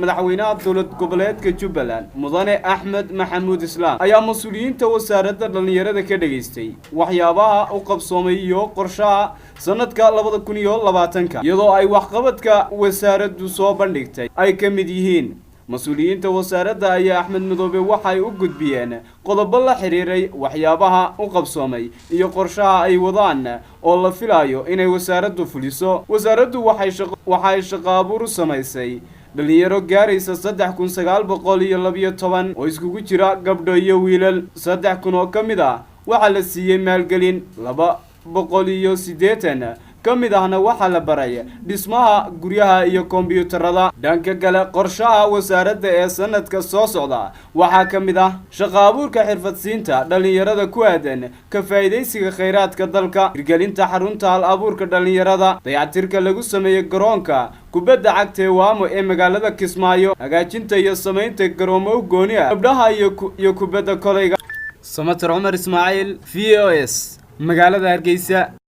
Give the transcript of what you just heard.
Madaxweynaha Dowlad Goboleedka Jubbaland, Mudane Axmed Maxamuud Islaam, ayaa mas-uuliyiinta wasaaradda dhallinyarada ka dhegaystay waxyaabaha u qabsoomay iyo qorshaha sanadka 2020-ka, iyadoo ay waxqabadka wasaaraddu soo bandhigtay ay ka mid yihiin. Mas-uuliyiinta wasaaradda ayaa Axmed Madoobe waxay u gudbiyeen qodobo la xiriiray waxyaabaha u qabsoomay iyo qorshaha ay wadaan oo la filayo inay wasaaraddu fuliso. Wasaaraddu waxay shaqo abuur u samaysay dhalinyaro gaaraysa 3912 oo iskugu jira gabdho iyo wiilal. 3000 oo ka mid ah waxaa la siiyey maalgelin, 280 ka mid ahna waxaa la baray dhismaha guryaha iyo kombiyuutarada. Dhanka kale, qorshaha wasaaradda ee sanadka soo socda waxaa ka mid ah shaqo abuurka, xirfadsiinta dhalinyarada ku aadan ka faa'iidaysiga khayraadka dalka, hirgelinta xarunta hal abuurka dhalinyarada, dayactirka lagu sameeyey garoonka kubadda cagta ee Waamo ee magaalada Kismaayo, hagaajinta iyo samaynta garoomo u gooni ah gabdhaha iyo kubadda kolayga. Samater Cumar Ismaaciil, VOS, magaalada Hargeysa.